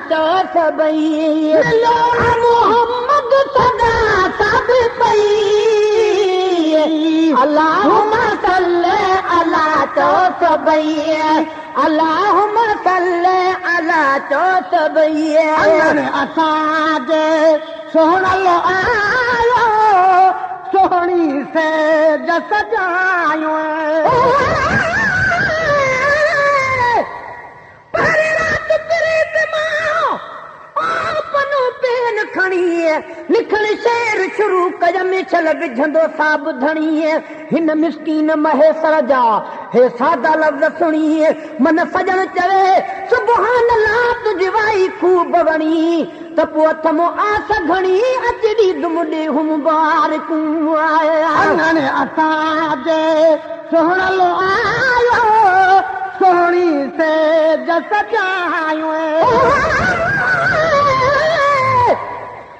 چئو سڀئي. مليو آ محمد سدا سڀ پئي. اللهم صل علا چئو سڀئي. اللهم صل علا چئو سڀئي. اڱڻ اسان جي سهڻل آيو، سهڻي سيج سجايو. پهرين رات پريت مان آء پنو پين کڻي لکڻ شعر شروع ڪيم شل وجهندو صاحب ڌڻي هن مسڪين مهيسر جا هي سادا لفظ سڻي من سڄڻ چوي سبحان الله تنهنجي وائي خوب وڻي ته پوء اٿم آس گهڻي اچ ڏيندم ڏيهه مبارڪون. اڱڻ اسان جي سهڻل آيو، سهڻي سيج سجايو.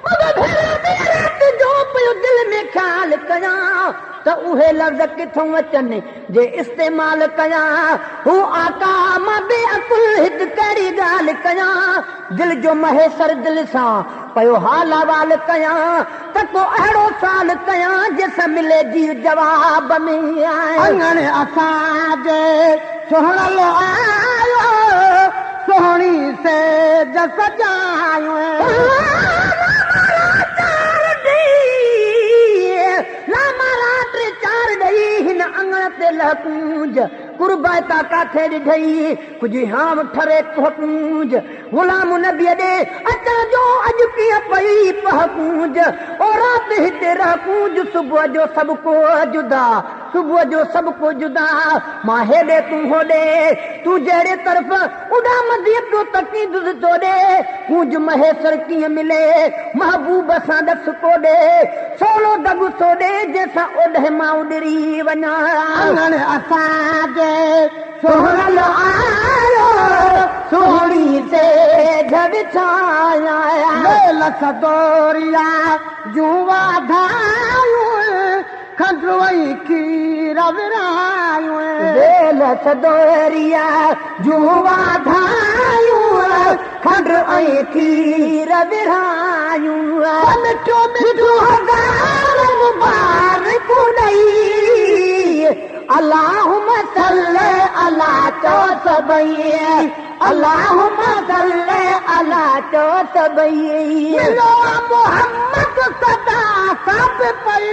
ٻه ڀيرا ٻي رات جو پيو دل ۾ خيال ڪيان ته اهي لفظ ڪٿئون اچن جي استعمال ڪيان. هو آقا مان بي عقل هت ڪهڙي ڳالهه ڪيان. دل جو مهيسر دل سان پيو حال احوال ڪيان ته ڪو اهڙو سوال ڪيان جنهن سان ملي جيء جواب ۾. اڱڻ اسان جي سهڻل آيو، سهڻي سيج سجايو. لامارا ٽي چار ڏئي هن اڱڻ تي لهه ڪونج، قربائتا ڪاٿي ڏٺئي، ڪجهه هيانء ٺري ڪوهه ڪونج، غلام نبيء ڏي اچڻ جو اڄ ڪيئن پئي پهه ڪونج، او رات هتي رهه ڪونج، صبح جو سڀ ڪو جدا، صبح جو سڀ ڪو جدا، مان هيڏي تون هوڏي، تون جهڙي طرف اڏامندينء پيو تڪيندس توڏي، ڪونج مهيسر ڪيئن ملي، محبوب سان ڏس ڪو ڏي، سولو دڳ سو ڏي، جنهن سان اوڏهه مان اڏري وڃان. اڱڻ اسان جي سهڻل آيو، سهڻي سيج وڇايان. ويل سدوريا جون واڌايون، کنڊ ۽ کير ورهايون. ويل سدوريا جون واڌايون، کنڊ ۽ کير ورهايون. مٺو مٺو هزار مبارڪون ڏئي، اللهم صل علا چئو سڀئي، اللهم صل علا چئو سڀئي. مليو آ محمد سدا سڀ پئي.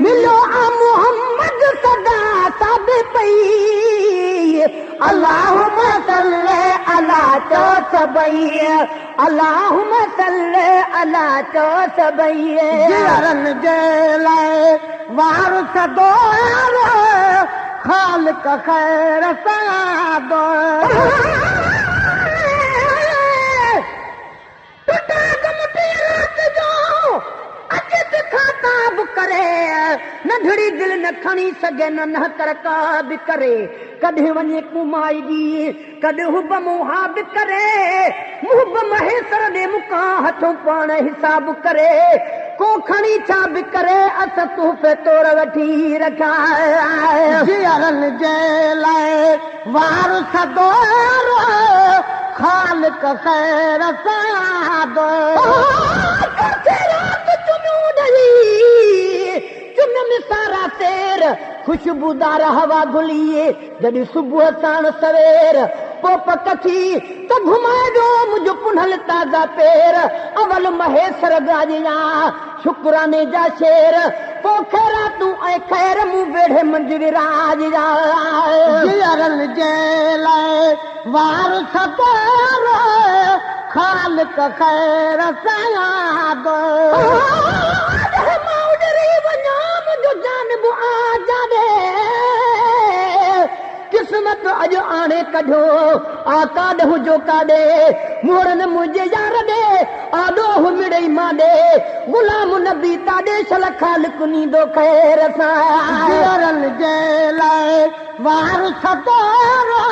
مليو آ محمد سدا سڀ پئي، اللهم صل علا چئو سڀئي، اللهم صل علا چئو سڀئي. جيئرن جي لاء وار سدورو، خالق خير سان آندو. ٽٽا غم ٽين رات جو اچت کان تاب ڪري، ننڍڙي دل نه کڻي سگهي نه نهڪر ڪا به ڪري، ڪڏهن وڃي ڪومائجي ڪڏهن حب موها به ڪري، محب مهيسر ڏي مون کان هٿون پاڻ حساب ڪري، ڪو کڻي ڇا به ڪري اس تحفي طور وٺي رکيا. جيئرن جي لاء وار سدورو، خالق خير سان آندو. ڪاٿي رات چميون ڏئي، چميم سارا سير، خوشبودار هوا گهلي، جڏهن صبح ساڻ سوير، پوء پڪ ٿي ته گهمائي ويو منهنجو پنهل تازا پير، اول مهيسر ڳاڄيا شڪراني جا شعر، پوء خيراتون ۽ خير مون ويڙهي منجهه وراڄيا. جيئرن جي لاء وار سدورو، خالق خير سان آندو. آڏهه مان اڏري وڃان منهنجو جانب آجاڏي. قسمت اڄ آڻي ڪڍيو آ ڪاڏهون جو ڪاڏي، مورن منهنجي يار ڏي، آڏو هو مڙئي ماڏي، غلام نبي تاڏي، شل خالق نيندو خير سان. جيئرن جي لاء وار سدورو،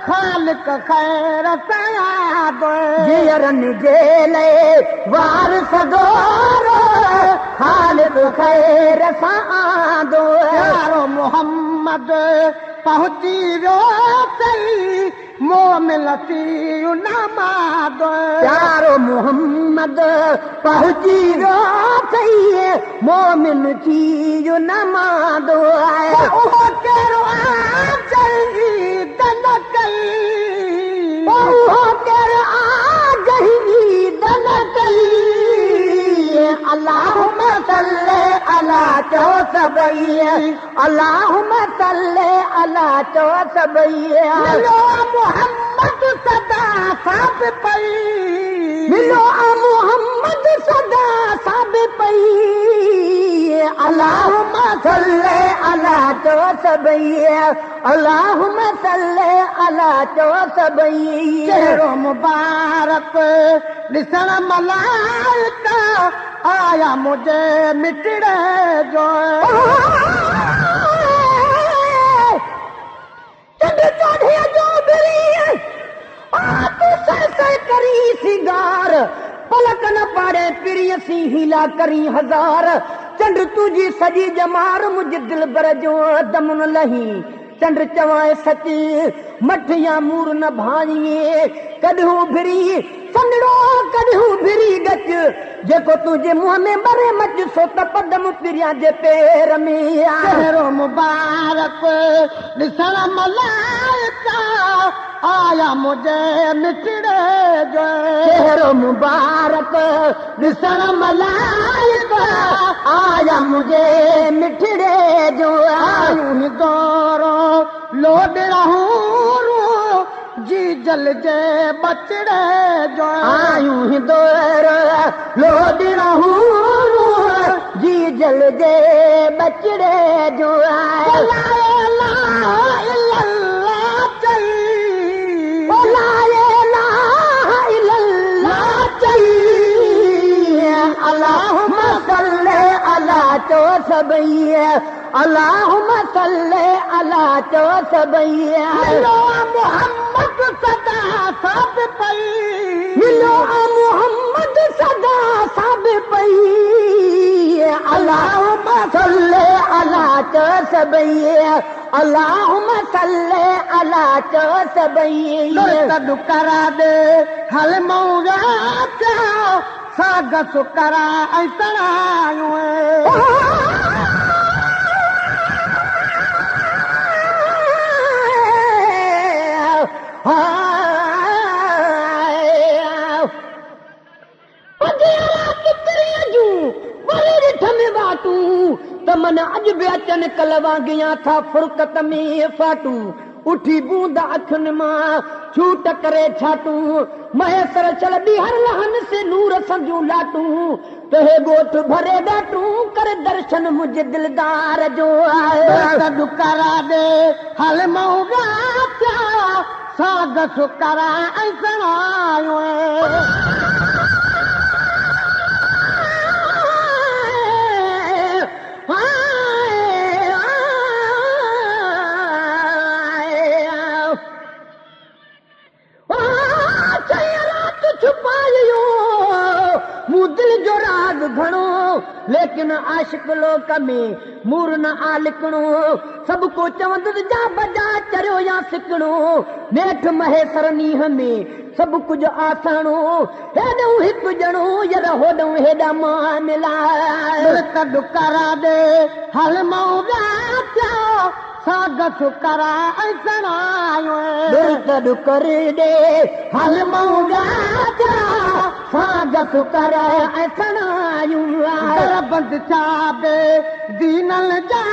خالق خير سان آندو. جيئرن جي لاء وار سدورو، خالق خير سان آندو. پيارو محمد پهچي ويو سهي، مومن ٿي نماز. پيارو محمد پهچي ويو اٿئي، مومن ٿي نماز. اهو ڪهڙو آ جنهن عيد نه ڪئي؟ اهو ڪهڙو آ جنهن عيد نه ڪئي؟ اللهم صل عليٰ چئو سڀئي، اللهم صل عليٰ چئو سڀئي. مليو آ محمد سدا سان به پئي، مليو آ محمد سدا سان به پئي. اللهم صل عليٰ چئو سڀئي، اللهم صل عليٰ چئو سڀئي. چهرو مبارڪ ڏسڻ ملائڪ آيا منهنجي مٺڙي جو. چنڊ چوڏهين جو ڀري آ تون سر سر ڪرين سينگار، پلڪ نه پاڙين پرينء سين حيلا ڪرين هزار. چنڊ تنهنجي سڄي ڄمار منهنجي دلبر جو دم نه لهين. چنڊ چوانء سچ مٺ يا مور نه ڀانئين، ڪڏهن اڀري سنهڙو ڪڏهن اڀري ڳچ، جيڪو تنهنجي منهن ۾ ٻري مچ سو ته پدم پريان جي پير ۾ آ. چهرو مبارڪ ڏسڻ ملائڪ آيا منهنجي مٺڙي جو. چهرو مبارڪ ڏسڻ ملائڪ آيا منهنجي مٺڙي جو. آيون هندورو لوڏڙا حورون جيجل جي ٻچڙي جو. آيون هندورو لوڏڙا حورون جيجل جي ٻچڙي جو. لا اله الا الله چئي، لا اله الا الله چئي. اللهم صل عليٰ چئو سڀئي، اللهم صل عليٰ چئو سڀئي. مليو آ محمد سدا سان به پئي، مليو آ محمد سدا سان به پئي. اللهم صل عليٰ چئو سڀئي، اللهم صل عليٰ چئو سڀئي. ته ڏڪرا ڏي هل مئون ويا پيا، ساڳ سڪرا ۽ سڻايون. پنجيرا ڪڪريء جون وري ڏٺم واٽون، ته من اڄ به اچن ڪل وانگيان ٿا فرقت ۾ ڦاٽون. اٺي بوند اکين مان ڇوٽ ڪري ڇاٽون، مهيسر ڇل ٻيهر لهن سي نور سنديون لاٽون. ته هي ڳوٺ ڀري ڏاٽون، ڪر درشن منهنجي دلدار جو. ته ڏڪرا ڏي هل مئون ويا پيا، ساڳ سڪرا ۽ سڻايون. چئين رات ڇپايو مون دل جو راز گهڻو، ليڪن عاشق لوڪ ۾ مور نه آ لڪڻو. سڀ ڪو چوندس جا بجا چريو يا سڪڻو، نيٺ مهيسر نينهن ۾ سڀ ڪجهه آساڻو. هيڏئون هڪ ڄڻو ير هوڏئون هيڏا معاملا. ته ڏڪرا ڏي هل مئون ويا پيا، ساڳ سڪرا ۽ سڻايون. ته ڏڪر ڏي هل مئون ويا پيا، ساڳ سڪرا ۽ سڻايون. در بند ڇا بي دينل جا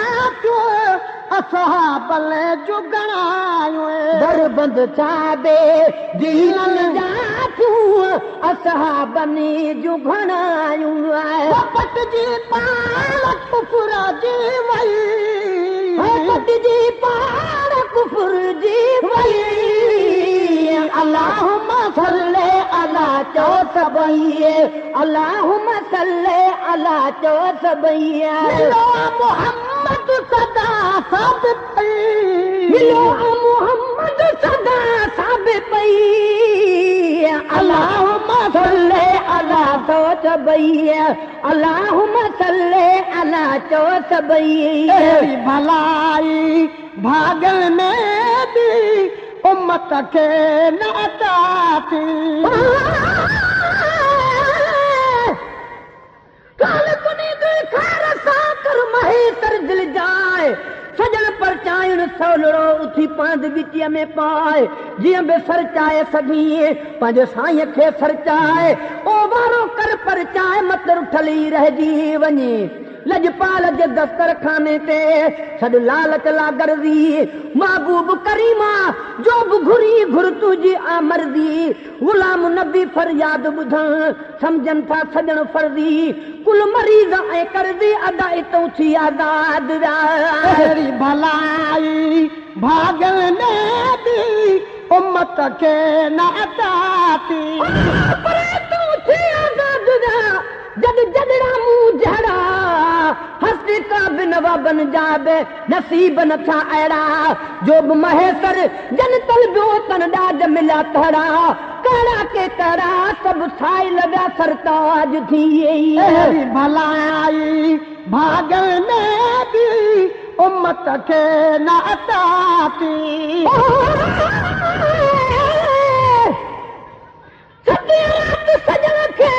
ٿيون، اصحابن جون گهڻايون. در بند ڇا بي دينل جا ٿيون، اصحابن جون گهڻايون. پٽ جي پاڙ ڪفر جي وئي، پٽ جي پاڙ ڪفر جي وئي. اللهم صل عليٰ چئو سڀئي، اللهم صل عليٰ چئو سڀئي. مليو آ محمد سدا سان به پئي، مليو آ محمد سدا سان به پئي. اللهم صل عليٰ چئو سڀئي، اللهم صل عليٰ چئو سڀئي. اهڙي ڀلائي ڀاڳل ۾ به امت کي نه عطا ٿي. ڪالهه ڪني دل خير سان ڪر مهيسر دل جاء، سڄڻ پرچائڻ سولڙو اٿي پاند ڳچيء ۾ پاء، جيئن به سرچائي سگهين پنهنجي سائينء کي سرچاء، او وارو ڪر پرچاء مت رٺل ئي رهجي وڃين. لڄپال جي دسترخاني تي ڇڏ لالچ لاغرضي، محبوب ڪريما جو به گهرين گهر تنهنجي آ مرضي، غلام نبي فرياد ٻڌڻ سمجهن ٿا سڄڻ فرضي، ڪل مريض ۽ قرضي ادا اتئون ٿي آزاد ويا. اهڙي ڀلائي ڀاڳن ۾ به امت کي نه عطا ٿي. پر اتئون ٿي آزاد ويا جڏ جڏڙا مون جهڙا، هستي ڪا به نوابن جا به نصيب نه ٿيا اهڙا، جو به مهيسر جن طلبيو تن ڏاج مليا تهڙا، ڪهڙا ڪي ڪهڙا سڀ سائل ويا سرتاج ٿي. اهڙي ڀلائي ڀاڳن ۾ به امت کي نه عطا ٿي. سڄي رات سڄڻ کي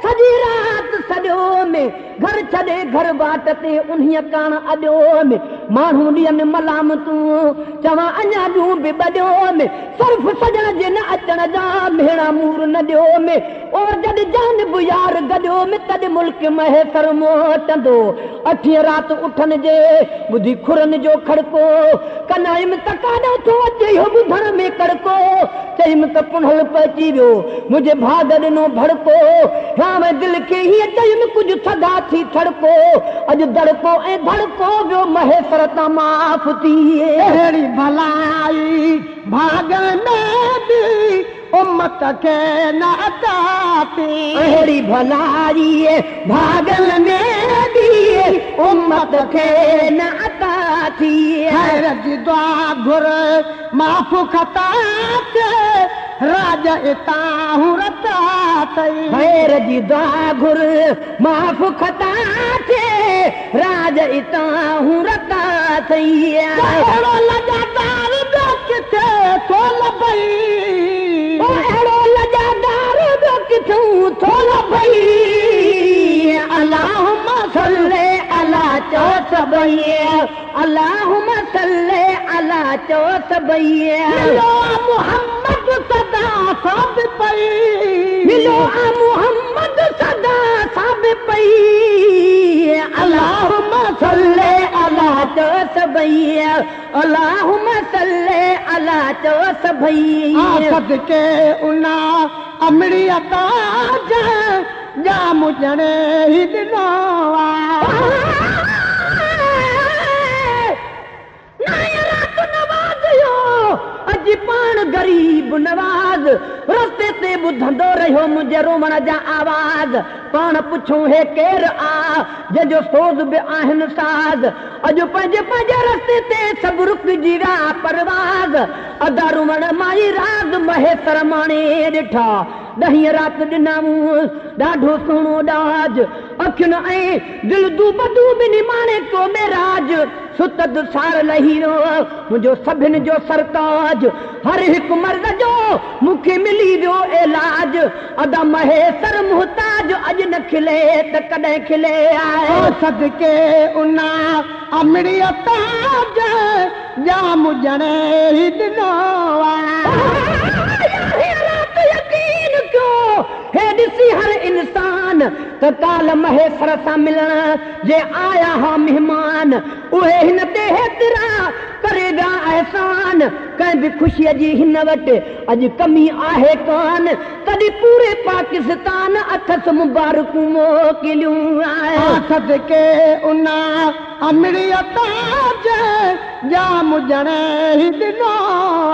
سڄي رات سڏيو ۾ گهر ڇڏي گهر واٽ تي انهيء ڪاڻ اڏيو ۾ ماڻهو ڏين ملامتون چوان اڃا ٻيون به ٻڏيو ۾ صرف سڄڻ جي نه اچڻ جا مهڻا مور نه ڏيو ۾ او جڏ جانب يار گڏيو ۾ تڏ ملڪ مهيسر موٽندو اٺين رات اٺن جي ٻڌي کرن جو کڙڪو ڪنايم ته ڪاڏانهن ٿو اچي اهو ٻڌڻ ۾ ڪڙڪو چيم ته پنهل پهچي ويو، منهنجي ڀاڳ ڏنو ڀڙڪو. هيانء دل کي هيئن چيم ڪجهه ٿڌا ٿي ٿڙڪو. اڄ دڙڪو ۽ ڌڙڪو ويو مهيسر تان معاف ٿي. اهڙي ڀلائي ڀاڳن ۾ به امت کي نه عطا ٿي. اهڙي ڀلائي ڀاڳن ۾ به امت کي نه عطا ٿي. خير جي دعا گهر معاف خطا ٿئي، راڄ اتاهون رتا ٿئي. خير جي دعا گهر، معاف خطا ٿئي، راڄ اتاهون رتا ٿئي. ته اهڙو لڄادار ٻيو ڪٿي ٿو لڀئي. او اهڙو لڄادار ٻيو ڪٿئون ٿو لڀئي. اللهم صل علي چئو سڀئي. اللهم صل علي چئو سڀئي. ملو آ محمد سدا سان به پئي. ملو آ محمد سدا سان به پئي. اللهم صل علي چئو سڀئي. اللهم صل علي چئو سڀئي. آ صدقي ان امڙيء تان جنهن ڄام ڄڻي هي ڏنو آ. نائين رات نواز هيو، اڄ پاڻ غريب نواز، رستي تي ٻڌندو رهيو منهنجي روئڻ جا آواز، پاڻ پڇيو هي ڪير آ، جنهن جو سوز به آهن ساز، اڄ پنهنجي پنهنجي رستي تي سڀ رڪجي ويا پرواز، ادا روئڻ مان ئي راز مهيسر ماڻي ڏٺا، ڏهين رات ڏنائون ڏاڍو سهڻو ڏاج، اکين ۽ دل دوبدو ٻنهي ماڻي ڪيو معراج، ستت سار لهي ويو منهنجو سڀن جو سرتاج، هر هڪ مرض جو مون کي ملي ويو علاج، ادا مهيسر محتاج اڄ نه کلي ته ڪڏهن کلي. او صدقي ان امڙيء تان جنهن ڄام ڄڻي هي ڏنو آ. يارهين رات يقين ڪيو هي ڏسي هر انسان ته ڪالهه مهيسر سان ملڻ جي آيا ها مهمان اهي هن تي هيترا ڪري ويا احسان ڪنهن به خوشيء جي هن وٽ اڄ ڪمي آهي ڪان تڏهن پوري پاڪستان اٿس مبارڪون موڪليون. آ صدقي ان امڙيء تان جنهن ڄام ڄڻي هي ڏنو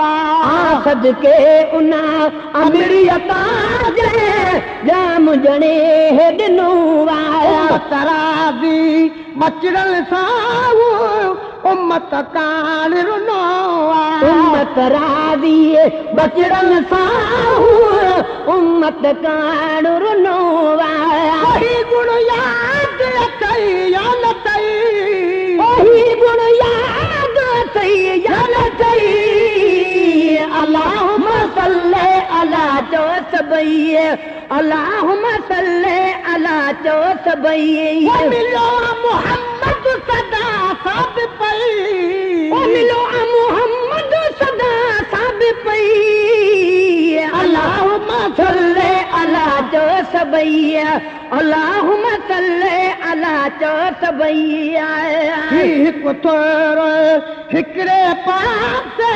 آ. آ صدقي ان امڙيء تان جنهن ڄام ڄڻي هي ڏنو آ. امت راضي ٻچڙن سان امت ڪاڻ رنو آ. امت راضي ٻچڙن سان امت ڪاڻ رنو آ. اهي گڻ ياد اٿئي يا نه اٿئي. اهي گڻ ياد اٿئي يا نه اٿئي. سڀئي، اللهم صل عليٰ چئو سڀئي. او مليو آ محمد سدا سا به پئي. او مليو آ محمد سدا سا به پئي، اللهم صل عليٰ چئو سڀئي، اللهم صل عليٰ چئو سڀئي. هي هڪ ٿورو هڪڙي پاسي،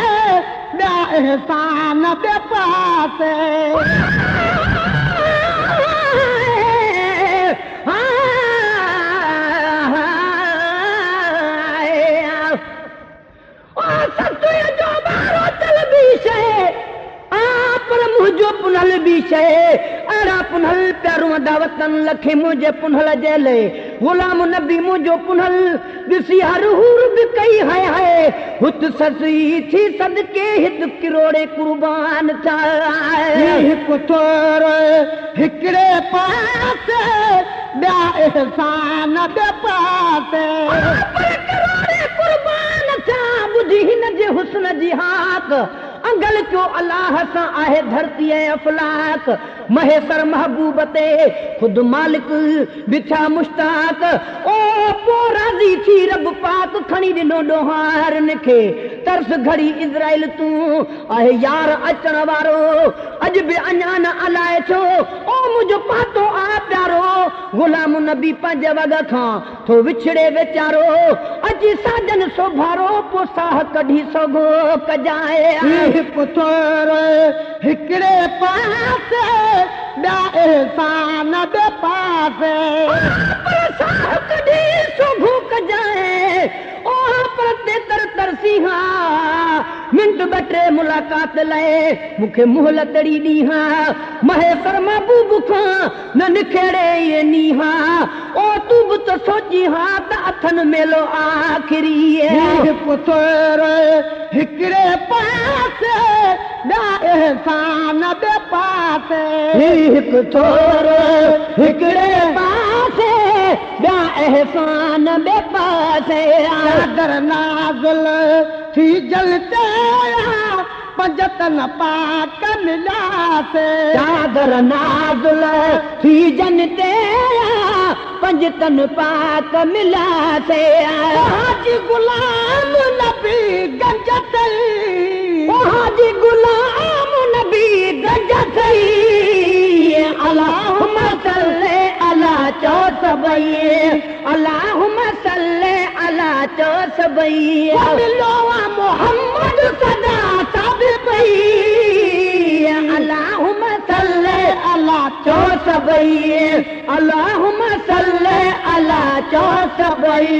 ٻيا احسان ٻئي پاسي. جو ٻاروتل به شيء آ، پر منهنجو پنهل به شيء. اهڙا پنهل پيا روئندا وتن لکين منهنجي پنهل جي لئي. غلام نبي منهنجو پنهل ڏسي هر حور به ڪئي هاء هاء، هت سسئي ٿي صدقي هت ڪروڙين قربان ٿيا. هي هڪ ٿورو هڪڙي پاسي، ٻيا احسان ٻئي پاسي. پر ڪروڙين قربان ٿيا ٻڌي هن جي حسن جي هاڪ. انگل ڪيو الله سان آهي ڌرتي ۽ افلاڪ. مهيسر محبوب تي خود مالڪ به ٿيا مشتاق. او پوء راضي ٿي رب پاڪ کڻي ڏنو ڏوهارين کي ترس گهڙي عزرائيل تون آهي يار اچڻ وارو اڄ به اڃا نه الائي ڇو او منهنجو پاتو آ پيارو. غلام نبي پنهنجي وڳ کان ٿو وڇڙي ويچارو، اچي ساجن سوڀارو پوء ساهه ڪڍي سوگهو ڪجانء. هي هڪ ٿورو هڪڙي پاسي، ٻيا احسان ٻئي پاسي. پر ساهه ڪڍي سوگهو ڪجانء، او ها پر تيتر ترسي ها، منٽ ٻه ٽي ملاقات لئه مون کي مهلت ڙي ڏي ها، مهيسر محبوب کان نه نکيڙي اهي نينهان، او تون به ته سوچين ها ته اٿن ميلو آخري. هي هڪ ٿورو هڪڙي پاسي، ٻيا احسان ٻئي پاسي. هي هڪ ٿورو هڪڙي پاسي، ٻيا احسان ٻئي پاسي. چادر نازل ٿي جل تي آ، پنجتن پاڪ ملياسي. چادر نازل ٿي جن تي آ، پنجتن پاڪ ملياسي. حاجي غلام نبي گنج اٿئي. او حاجي غلام نبي گنج اٿئي. اللهم صل عليٰ چئو سڀئي، اللهم صل عليٰ چئو سڀئي. مليو آ محمد سدا سا به پئي. اللهم صل عليٰ چئو سڀئي، اللهم صل عليٰ چئو سڀئي.